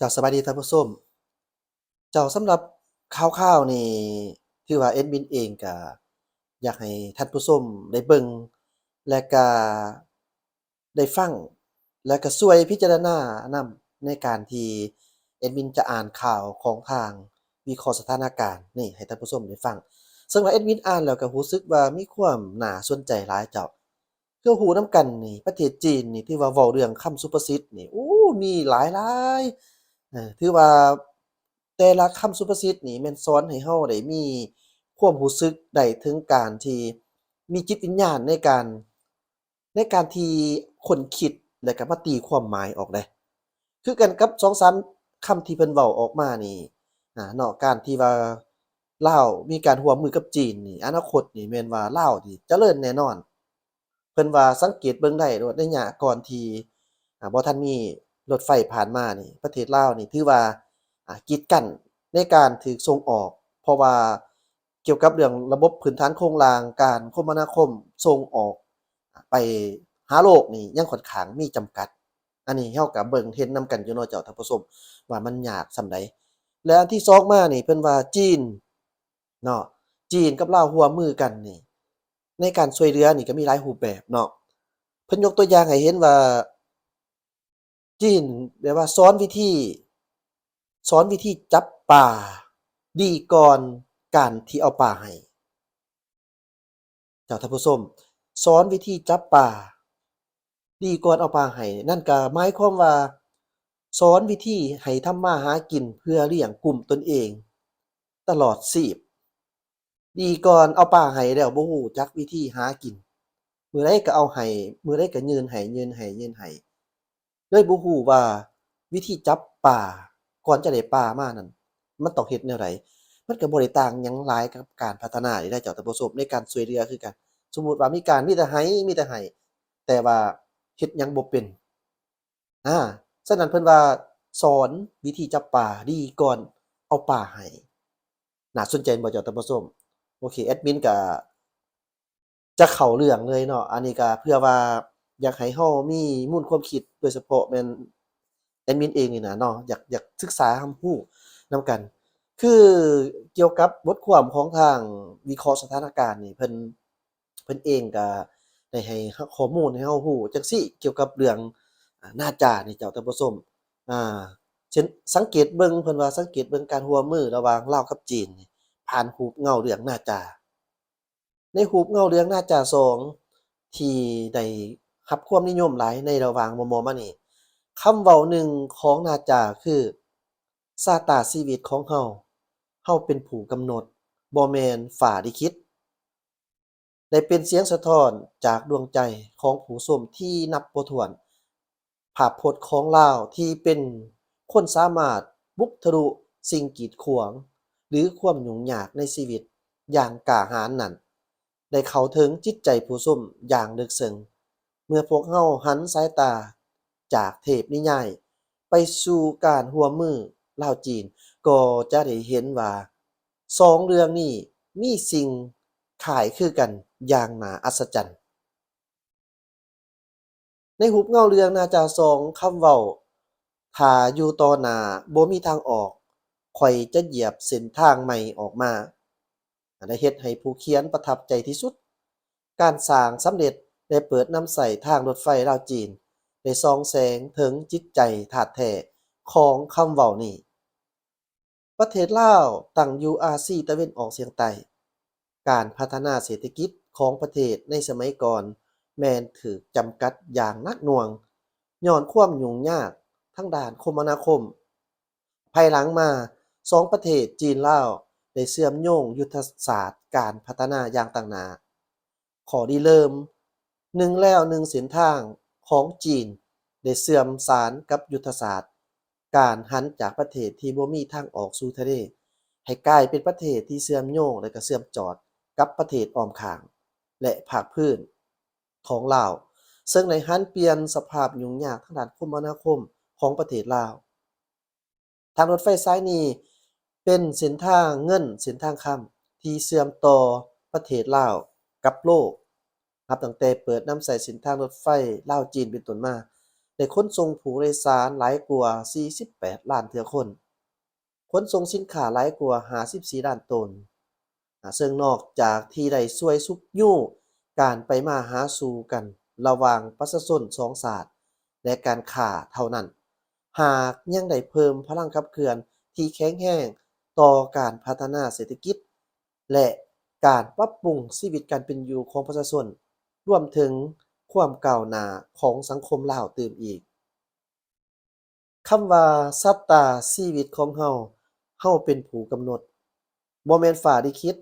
ເຈົ້າ ສະບາຍດີທ່ານຜູ້ຊົມ. ເຈົ້າ ສຳລັບຂ່າວໆນີ້ ຖືວ່າແອດມິນເອງກະຢາກໃຫ້ທ່ານຜູ້ຊົມໄດ້ເບິ່ງ ແລະກະໄດ້ຟັງ ແລະກະຊ່ວຍພິຈາລະນານຳ ໃນການທີ່ແອດມິນຈະອ່ານຂ່າວຂອງທາງວິເຄາະສະຖານະການນີ້ໃຫ້ທ່ານຜູ້ຊົມໄດ້ຟັງ. ເຊິ່ງວ່າແອດມິນອ່ານແລ້ວກະຮູ້ສຶກວ່າມີຄວາມໜ້າສົນໃຈຫຼາຍເຈົ້າ. ຄືຮູ້ນຳກັນນີ້ ປະເທດຈີນນີ້ຖືວ່າເວົ້າເລື່ອງຄຳສຸພາສິດນີ້ ໂອ້ ມີຫຼາຍໆ ເອີ ຖືວ່າແຕ່ລະຄຳສຸພາສິດນີ້ແມ່ນສອນໃຫ້ເຮົາໄດ້ມີຄວາມຮູ້ສຶກໄດ້ເຖິງການທີ່ມີຈິດວິນຍານໃນການ ໃນການທີ່ຄົ້ນຄິດ ແລະກະມາຕີຄວາມໝາຍອອກເດ້. ຄືກັນກັບສອງສາມຄຳທີ່ເພິ່ນເວົ້າອອກມານີ້ ອາ ເນາະ ການທີ່ວ່າລາວມີການຮ່ວມມືກັບຈີນນີ້ ອະນາຄົດນີ້ແມ່ນວ່າລາວນີ້ຈະເລີນແນ່ນອນ. ເພິ່ນວ່າສັງເກດເບິ່ງໄດ້ໂລດ ໄລຍະກ່ອນທີ່ ອາ ບໍ່ທັນມີລົດໄຟຜ່ານມານີ້ ປະເທດລາວນີ້ຖືວ່າ ອາ ກີດກັ້ນໃນການຖືກສົ່ງອອກ ເພາະວ່າກ່ຽວກັບເລື່ອງລະບົບພື້ນຖານໂຄງລ່າງການຄົມມະນາຄົມສົ່ງອອກໄປຫາໂລກນີ້ຍັງຂ້ອນຂ້າງມີຈຳກັດ. ອັນນີ້ເຮົາກະເບິ່ງເຫັນນຳກັນຢູ່ເນາະເຈົ້າທ່ານຜູ້ຊົມ ວ່າມັນຍາກສ່ຳໃດ. ແລະອັນທີສອງມານີ້ ເພິ່ນວ່າຈີນເນາະ ຈີນກັບລາວຮ່ວມມືກັນນີ້ ໃນການຊ່ວຍເຫຼືອນີ້ກະມີຫຼາຍຮູບແບບເນາະ. ເພິ່ນຍົກຕົວຢ່າງໃຫ້ເຫັນວ່າ ຈີນແບບວ່າສອນວິທີ ສອນວິທີຈັບປາດີກ່ອນການທີ່ເອົາປາໃຫ້. ເຈົ້າທ່ານຜູ້ຊົມ ສອນວິທີຈັບປາດີກ່ອນເອົາປາໃຫ້ ນັ້ນກະໝາຍຄວາມວ່າ ສອນວິທີໃຫ້ທຳມາຫາກິນເພື່ອລ້ຽງກຸ້ມຕົນເອງຕະຫຼອດຊີບ ດີກ່ອນເອົາປາໃຫ້ແລ້ວບໍ່ຮູ້ຈັກວິທີຫາກິນ ມື້ໃດກະເອົາໃຫ້ ມື້ໃດກະຍື່ນໃຫ້ ຍື່ນໃຫ້ ຍື່ນໃຫ້ ເລີຍບໍ່ຮູ້ວ່າວິທີຈັບປາ ກ່ອນຈະໄດ້ປາມານັ້ນ ມັນຕ້ອງເຮັດແນວໃດ. ມັນກະບໍ່ໄດ້ຕ່າງຫຍັງຫຼາຍກັບການພັດທະນານີ້ນະເຈົ້າທ່ານຜູ້ຊົມ ໃນການຊ່ວຍເຫຼືອຄືກັນ. ສົມມຸດວ່າມີການ ມີແຕ່ໃຫ້ ມີແຕ່ໃຫ້ ແຕ່ວ່າເຮັດຫຍັງບໍ່ເປັນ. ອາ ສະນັ້ນເພິ່ນວ່າສອນວິທີຈັບປາດີກ່ອນເອົາປາໃຫ້. ໜ້າສົນໃຈບໍ່ເຈົ້າທ່ານຜູ້ຊົມ? ໂອເຄ ແອດມິນກະຈະເຂົ້າເລື່ອງເລີຍເນາະ. ອັນນີ້ກະເພື່ອວ່າຢາກໃຫ້ເຮົາມີມູນຄວາມຄິດ ໂດຍສະເພາະແມ່ນແອດມິນເອງນີ້ນະເນາະ ຢາກ ຢາກສຶກສາຮັບຮູ້ນຳກັນ. ຄືກ່ຽວກັບບົດຄວາມຂອງທາງວິເຄາະສະຖານະການນີ້ ເພິ່ນ ເພິ່ນເອງກະໄດ້ໃຫ້ຂໍ້ມູນໃຫ້ເຮົາຮູ້ຈັ່ງຊີ້ ກ່ຽວກັບເລື່ອງ ອາ ນາຈານີ້ເຈົ້າທ່ານຜູ້ຊົມ. ອາ ເຊັ່ນ ສັງເກດເບິ່ງ ເພິ່ນວ່າສັງເກດເບິ່ງການຮ່ວມມືລະຫວ່າງລາວກັບຈີນນີ້ ຜ່ານຮູບເງົາເລື່ອງນາຈາ. ໃນຮູບເງົາເລື່ອງນາຈາສອງ ທີ່ໄດ້ຮັບຄວາມນິຍົມຫຼາຍໃນລະຫວ່າງມໍ່ໆມານີ້ ຄຳເວົ້າໜຶ່ງຂອງນາຈາຄື ຊາຕາຊີວິດຂອງເຮົາ ເຮົາເປັນຜູ້ກຳນົດ ບໍ່ແມ່ນຟ້າລິຂິດ. ໄດ້ເປັນສຽງສະທ້ອນຈາກດວງໃຈຂອງຜູ້ຊົມທີ່ນັບບໍ່ຖ້ວນ. ພາບພົດຂອງລາວທີ່ເປັນຄົນສາມາດບຸກທະລຸສິ່ງກີດຂວາງ ຫຼື ຄວາມຫຍຸ້ງຍາກໃນຊີວິດຢ່າງກ້າຫານນັ້ນ ໄດ້ເຂົ້າເຖິງຈິດໃຈຜູ້ຊົມຢ່າງເລິກເຊິ່ງ. ເມື່ອພວກເຮົາຫັນສາຍຕາຈາກເທບນິຍາຍໄປສູ່ການຮ່ວມມືລາວ-ຈີນ ກໍຈະໄດ້ເຫັນວ່າ ສອງເລື່ອງນີ້ມີສິ່ງຄ້າຍຄືກັນຢ່າງໜ້າອັດສະຈັນ. ໃນຮູບເງົາເລື່ອງນາຈາສອງ ຄຳເວົ້າ ຖ້າຢູ່ຕໍ່ໜ້າບໍ່ມີທາງອອກ ຂ້ອຍຈະຢຽບເສັ້ນທາງໃໝ່ອອກມາ ໄດ້ເຮັດໃຫ້ຜູ້ຂຽນປະທັບໃຈທີ່ສຸດ. ການສ້າງສຳເລັດ ແລະ ເປີດນຳໃຊ້ທາງລົດໄຟລາວ-ຈີນ ໄດ້ສ່ອງແສງເຖິງຈິດໃຈທາດແທ້ຂອງຄຳເວົ້ານີ້. ປະເທດລາວຕັ້ງຢູ່ອາຊີຕາເວັນອອກສຽງໃຕ້. ການພັດທະນາເສດຖະກິດຂອງປະເທດໃນສະໄໝກ່ອນແມ່ນຖືກຈຳກັດຢ່າງໜັກໜ່ວງ ຍ້ອນຄວາມຫຍຸ້ງຍາກທາງດ້ານຄົມມະນາຄົມ. ພາຍຫຼັງມາ, ສອງປະເທດຈີນ-ລາວ ໄດ້ເຊື່ອມໂຍງຍຸດທະສາດການພັດທະນາຢ່າງຕັ້ງໜ້າ. ຂໍ້ລິເລີ່ມ ໜຶ່ງແລວໜຶ່ງເສັ້ນທາງ ຂອງຈີນ ໄດ້ເຊື່ອມສານກັບຍຸດທະສາດການຫັນຈາກປະເທດທີ່ບໍ່ມີທາງອອກສູ່ທະເລ ໃຫ້ກາຍເປັນປະເທດທີ່ເຊື່ອມໂຍງ ແລະ ກະເຊື່ອມຈອດກັບປະເທດອ້ອມຂ້າງ ແລະ ພາກພື້ນຂອງລາວ, ເຊິ່ງໄດ້ຫັນປ່ຽນສະພາບຫຍຸ້ງຍາກທາງດ້ານຄົມມະນາຄົມຂອງປະເທດລາວ. ທາງລົດໄຟສາຍນີ້ເປັນເສັ້ນທາງເງິນ, ເສັ້ນທາງຄຳ ທີ່ເຊື່ອມຕໍ່ປະເທດລາວກັບໂລກ. ນັບຕັ້ງແຕ່ເປີດນຳໃຊ້ເສັ້ນທາງລົດໄຟລາວ-ຈີນເປັນຕົ້ນມາ, ໄດ້ຂົນສົ່ງຜູ້ໂດຍສານຫຼາຍກວ່າສີ່ສິບແປດລ້ານເທື່ອຄົນ, ຂົນສົ່ງສິນຄ້າຫຼາຍກວ່າຫ້າສິບສີ່ລ້ານໂຕນ, ອາ ເຊິ່ງນອກຈາກທີ່ໄດ້ຊ່ວຍຊຸກຍູ້ການໄປມາຫາສູ່ກັນລະຫວ່າງປະຊາຊົນສອງຊາດ ແລະ ການຄ້າເທົ່ານັ້ນ, ຫາກຍັງໄດ້ເພີ່ມພະລັງຂັບເຄື່ອນທີ່ແຂງແຮງຕໍ່ການພັດທະນາເສດຖະກິດ ແລະ ການປັບປຸງຊີວິດການເປັນຢູ່ຂອງປະຊາຊົນ, ລວມເຖິງຄວາມກ້າວໜ້າຂອງສັງຄົມລາວຕື່ມອີກ. ຄຳວ່າຊະຕາຊີວິດຂອງເຮົາ, ເຮົາເປັນຜູ້ກຳນົດ, ບໍ່ແມ່ນຟ້າລິຂິດ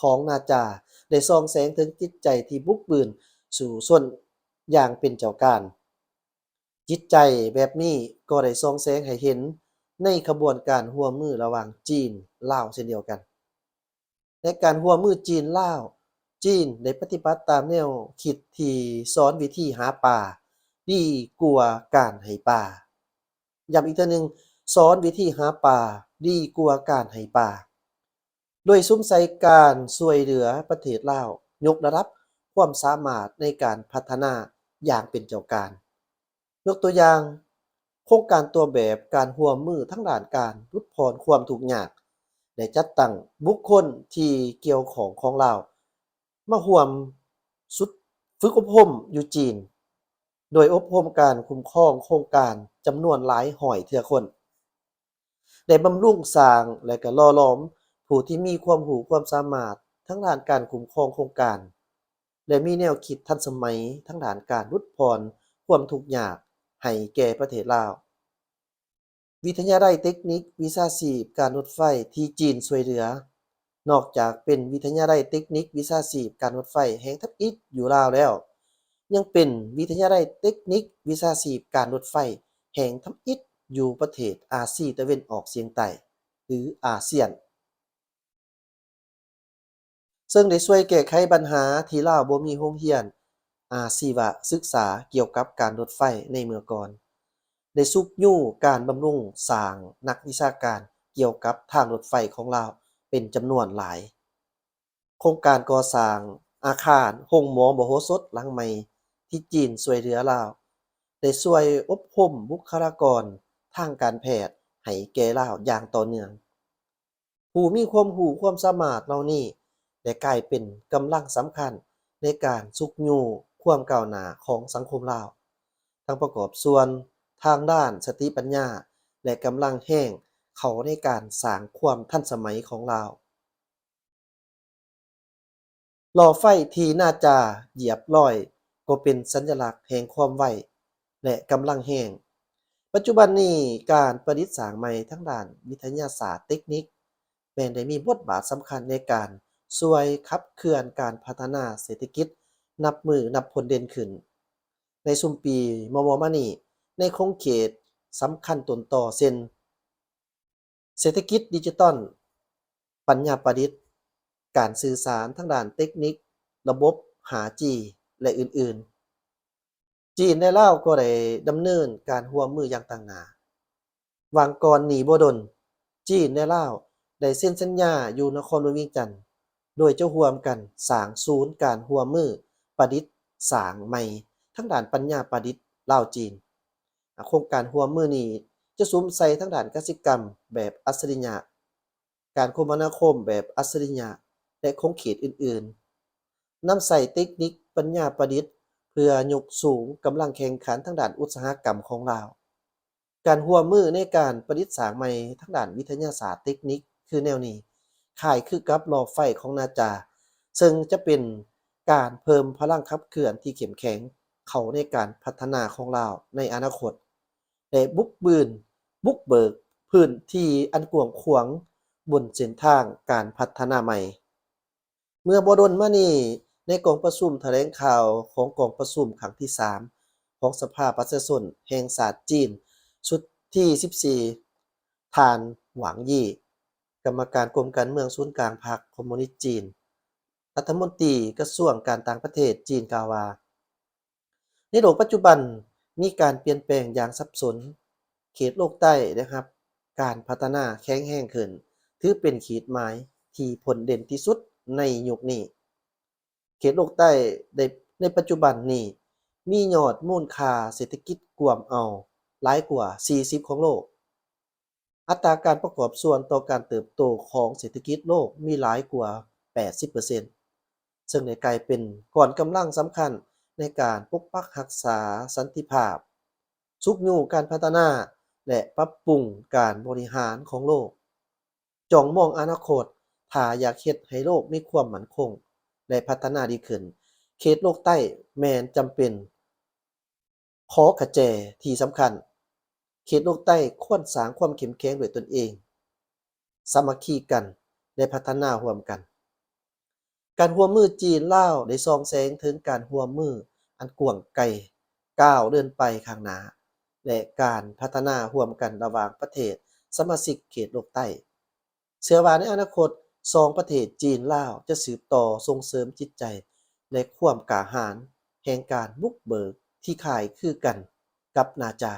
ຂອງນາຈາ ໄດ້ສ່ອງແສງເຖິງຈິດໃຈທີ່ບຸກບືນສູ້ຊົນຢ່າງເປັນເຈົ້າການ. ຈິດໃຈແບບນີ້ກໍໄດ້ສ່ອງແສງໃຫ້ເຫັນໃນຂະບວນການຮ່ວມມືລະຫວ່າງຈີນ-ລາວເຊັ່ນດຽວກັນ. ໃນການຮ່ວມມືຈີນ-ລາວ, ຈີນໄດ້ປະຕິບັດຕາມແນວຄິດທີ່ສອນວິທີຫາປາດີກວ່າການໃຫ້ປາ. ຢ້ຳອີກເທື່ອໜຶ່ງ, ສອນວິທີຫາປາດີກວ່າການໃຫ້ປາ. ໂດຍສຸມໃສ່ການຊ່ວຍເຫຼືອປະເທດລາວຍົກລະດັບຄວາມສາມາດໃນການພັດທະນາຢ່າງເປັນເຈົ້າການ. ຍົກຕົວຢ່າງ, ໂຄງການຕົວແບບການຮ່ວມມືທາງດ້ານການຫຼຸດຜ່ອນຄວາມທຸກຍາກ ໄດ້ຈັດຕັ້ງບຸກຄົນທີ່ກ່ຽວຂ້ອງຂອງລາວມາຮ່ວມຝຶກອົບຮົມຢູ່ຈີນ, ໂດຍອົບຮົມການຄຸ້ມຄອງໂຄງການຈຳນວນຫຼາຍຮ້ອຍເທື່ອຄົນ. ໄດ້ບຳລຸງສ້າງ ແລະ ກະຫຼໍ່ຫຼອມຜູ້ທີ່ມີຄວາມຮູ້ຄວາມສາມາດທາງດ້ານການຄຸ້ມຄອງໂຄງການ ແລະ ມີແນວຄິດທັນສະໄໝທາງດ້ານການຫຼຸດຜ່ອນຄວາມທຸກຍາກໃຫ້ແກ່ປະເທດລາວ. ວິທະຍາໄລເຕັກນິກວິຊາຊີບການລົດໄຟທີ່ຈີນຊ່ວຍເຫຼືອ, ນອກຈາກເປັນວິທະຍາໄລເຕັກນິກວິຊາຊີບການລົດໄຟແຫ່ງທຳອິດຢູ່ລາວແລ້ວ, ຍັງເປັນວິທະຍາໄລເຕັກນິກວິຊາຊີບການລົດໄຟແຫ່ງທຳອິດຢູ່ປະເທດອາຊີຕາເວັນອອກສຽງໃຕ້ ຫຼື ອາຊຽນ, ເຊິ່ງໄດ້ຊ່ວຍແກ້ໄຂບັນຫາທີ່ລາວບໍ່ມີໂຮງຮຽນອາຊີວະສຶກສາກ່ຽວກັບການລົດໄຟໃນເມື່ອກ່ອນ, ໄດ້ຊຸກຍູ້ການບຳລຸງສ້າງນັກວິຊາການກ່ຽວກັບທາງລົດໄຟຂອງລາວເປັນຈຳນວນຫຼາຍ. ໂຄງການກໍ່ສ້າງອາຄານໂຮງໝໍມະໂຫສົດຫຼັງໃໝ່ທີ່ຈີນຊ່ວຍເຫຼືອລາວ ໄດ້ຊ່ວຍອົບຮົມບຸກຄະລາກອນທາງການແພດໃຫ້ແກ່ລາວຢ່າງຕໍ່ເນື່ອງ. ຜູ້ມີຄວາມຮູ້ຄວາມສາມາດເຫຼົ່ານີ້ໄດ້ກາຍເປັນກຳລັງສຳຄັນໃນການຊຸກຍູ້ຄວາມກ້າວໜ້າຂອງສັງຄົມລາວ, ທັງປະກອບສ່ວນທາງດ້ານສະຕິປັນຍາ ແລະ ກຳລັງແຮງເຂົ້າໃນການສ້າງຄວາມທັນສະໄໝຂອງລາວ. ລໍ້ໄຟທີ່ນາຈາຢຽບລອຍກໍເປັນສັນຍະລັກແຫ່ງຄວາມໄວ ແລະ ກຳລັງແຮງ. ປັດຈຸບັນນີ້, ການປະດິດສ້າງໃໝ່ທາງດ້ານວິທະຍາສາດເຕັກນິກ ແມ່ນໄດ້ມີບົດບາດສຳຄັນໃນການຊ່ວຍຂັບເຄື່ອນການພັດທະນາເສດຖະກິດນັບມື້ນັບພົ້ນເດັ່ນຂຶ້ນ. ໃນຊຸມປີມໍ່ໆມານີ້, ໃນຂົງເຂດສຳຄັນຕົ້ນຕໍເຊັ່ນ ເສດຖະກິດດິຈິຕອນ, ປັນຍາປະດິດ, ການສື່ສານທາງດ້ານເຕັກນິກ, ລະບົບຫ້າຈີ ແລະ ອື່ນໆ, ຈີນ ແລະ ລາວກໍໄດ້ດຳເນີນການຮ່ວມມືຢ່າງຕັ້ງໜ້າ. ຫວ່າງກ່ອນນີ້ບໍ່ດົນ, ຈີນ ແລະ ລາວໄດ້ເຊັນສັນຍາຢູ່ນະຄອນຫຼວງວຽງຈັນ ໂດຍຈະຮ່ວມກັນສ້າງສູນການຮ່ວມມືປະດິດສ້າງໃໝ່ທາງດ້ານປັນຍາປະດິດລາວ-ຈີນ. ໂຄງການຮ່ວມມືນີ້ຈະສຸມໃສ່ທາງດ້ານກະສິກຳແບບອັດສະລິຍະ, ການຄົມມະນາຄົມແບບອັດສະລິຍະ ແລະ ຂົງເຂດອື່ນໆ, ນຳໃຊ້ເຕັກນິກປັນຍາປະດິດເພື່ອຍົກສູງກຳລັງແຂ່ງຂັນທາງດ້ານອຸດສາຫະກຳຂອງລາວ. ການຮ່ວມມືໃນການປະດິດສ້າງໃໝ່ທາງດ້ານວິທະຍາສາດເຕັກນິກຄືແນວນີ້ ຄ້າຍຄືກັບລໍ້ໄຟຂອງນາຈາ, ເຊິ່ງຈະເປັນການເພີ່ມພະລັງຂັບເຄື່ອນທີ່ເຂັ້ມແຂງເຂົ້າໃນການພັດທະນາຂອງລາວໃນອະນາຄົດ ແລະ ບຸກບືນ, ບຸກເບີກພື້ນທີ່ອັນກວ້າງຂວາງບົນເສັ້ນທາງການພັດທະນາໃໝ່. ເມື່ອບໍ່ດົນມານີ້, ໃນກອງປະຊຸມຖະແຫຼງຂ່າວຂອງກອງປະຊຸມຄັ້ງທີສາມຂອງສະພາປະຊາຊົນແຫ່ງຊາດຈີນ ຊຸດທີສິບສີ່, ທ່ານ ຫວັງ ຢີ ກຳມະການກົມການເມືອງສູນກາງພັກຄອມມູນິດຈີນ, ລັດຖະມົນຕີກະຊວງການຕ່າງປະເທດຈີນກ່າວວ່າ, ໃນໂລກປັດຈຸບັນມີການປ່ຽນແປງຢ່າງສັບສົນ, ເຂດໂລກໃຕ້ໄດ້ຮັບການພັດທະນາແຂງແຮງຂຶ້ນ, ຖືເປັນຂີດໝາຍທີ່ພົ້ນເດັ່ນທີ່ສຸດໃນຍຸກນີ້. ເຂດໂລກໃຕ້ໃນ ໃນປັດຈຸບັນນີ້ ມີຍອດມູນຄ່າເສດຖະກິດກວມເອົາຫຼາຍກວ່າສີ່ສິບຂອງໂລກ. ອັດຕາການປະກອບສ່ວນຕໍ່ການເຕີບໂຕຂອງເສດຖະກິດໂລກມີຫຼາຍກວ່າແປດສິບເປີເຊັນ ເຊິ່ງໄດ້ກາຍເປັນກ້ອນກຳລັງສຳຄັນໃນການປົກປັກຮັກສາສັນຕິພາບ, ຊຸກຍູ້ການພັດທະນາ ແລະ ປັບປຸງການບໍລິຫານຂອງໂລກ. ຈ້ອງມອງອະນາຄົດ, ຖ້າຢາກເຮັດໃຫ້ໂລກມີຄວາມໝັ້ນຄົງ ແລະ ພັດທະນາດີຂຶ້ນ, ເຂດໂລກໃຕ້ແມ່ນຈຳເປັນ ຂໍ້ກະແຈທີ່ສຳຄັນ. ເຂດໂລກໃຕ້ຄວນສ້າງຄວາມເຂັ້ມແຂງດ້ວຍຕົນເອງ, ສາມັກຄີກັນ ແລະ ພັດທະນາຮ່ວມກັນ. ການຮ່ວມມືຈີນ-ລາວໄດ້ສ່ອງແສງເຖິງການຮ່ວມມືອັນກວ້າງໄກ ກ້າວເດີນໄປຂ້າງໜ້າ ແລະ ການພັດທະນາຮ່ວມກັນລະຫວ່າງປະເທດສະມາຊິກເຂດໂລກໃຕ້. ເຊື່ອວ່າໃນອະນາຄົດ, ສອງປະເທດຈີນ-ລາວຈະສືບຕໍ່ສົ່ງເສີມຈິດໃຈ ແລະ ຄວາມກ້າຫານແຫ່ງການບຸກເບີກທີ່ຄ້າຍຄືກັນກັບນາຈາ,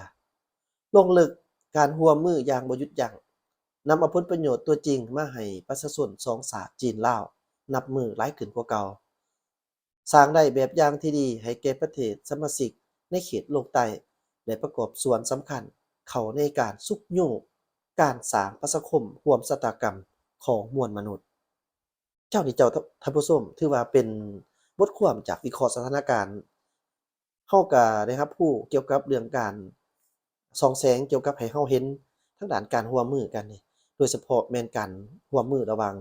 ລົງເລິກການຮ່ວມມືຢ່າງບໍ່ຢຸດຢັ້ງ, ນຳເອົາຜົນປະໂຫຍດຕົວຈິງມາໃຫ້ປະຊາຊົນສອງຊາດຈີນ-ລາວ ນັບມື້ຫຼາຍຂຶ້ນກວ່າເກົ່າ. ສ້າງໄດ້ແບບຢ່າງທີ່ດີໃຫ້ແກ່ປະເທດສະມາຊິກໃນເຂດໂລກໃຕ້ ແລະ ປະກອບສ່ວນສຳຄັນເຂົ້າໃນການຊຸກຍູ້ການສ້າງປະຊາຄົມຮ່ວມຊະຕາກຳຂອງມວນມະນຸດ. ເຈົ້ານີ້ເຈົ້າ ທ່ານຜູ້ຊົມ, ຖືວ່າເປັນບົດຄວາມຈາກວິເຄາະສະຖານະການ ເຮົາກະໄດ້ຮັບຮູ້ກ່ຽວກັບເລື່ອງການສ່ອງແສງກ່ຽວກັບໃຫ້ເຮົາເຫັນທາງດ້ານການຮ່ວມມືກັນນີ້, ໂດຍສະເພາະແມ່ນການຮ່ວມມືລະຫວ່າງ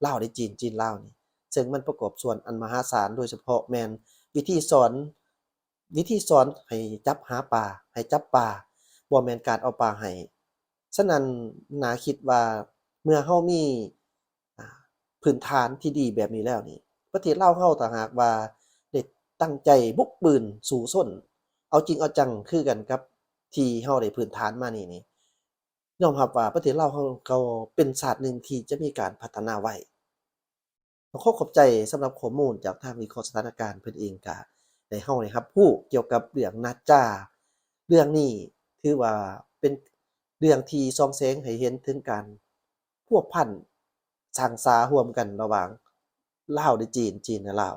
ລາວ ແລະ ຈີນ, ຈີນ-ລາວນີ້, ເຊິ່ງມັນປະກອບສ່ວນອັນມະຫາສານ, ໂດຍສະເພາະແມ່ນວິທີສອນ, ວິທີສອນໃຫ້ຈັບຫາປາ, ໃຫ້ຈັບປາ, ບໍ່ແມ່ນການເອົາປາໃຫ້. ສະນັ້ນ, ໜ້າຄິດວ່າເມື່ອເຮົາມີ ອາ ພື້ນຖານທີ່ດີແບບນີ້ແລ້ວນີ້, ປະເທດລາວເຮົາຖ້າຫາກວ່າໄດ້ຕັ້ງໃຈບຸກບືນສູ້ຊົນ ເອົາຈິງເອົາຈັງຄືກັນກັບທີ່ເຮົາໄດ້ພື້ນຖານມານີ້ນີ້, ຍອມຮັບວ່າປະເທດລາວເຮົາກໍເປັນຊາດໜຶ່ງທີ່ຈະມີການພັດທະນາໄວ. ກໍຂໍຂອບໃຈສຳລັບຂໍ້ມູນຈາກທາງວິເຄາະສະຖານະການເພິ່ນເອງ ກະໄດ້ ເຮົາໄດ້ຮັບຮູ້ກ່ຽວກັບເລື່ອງນາຈາ. ເລື່ອງນີ້ຖືວ່າເປັນເລື່ອງທີ່ສ່ອງແສງໃຫ້ເຫັນເຖິງການພົວພັນສ້າງສາຮ່ວມກັນລະຫວ່າງລາວ ແລະ ຈີນ, ຈີນ ແລະ ລາວ.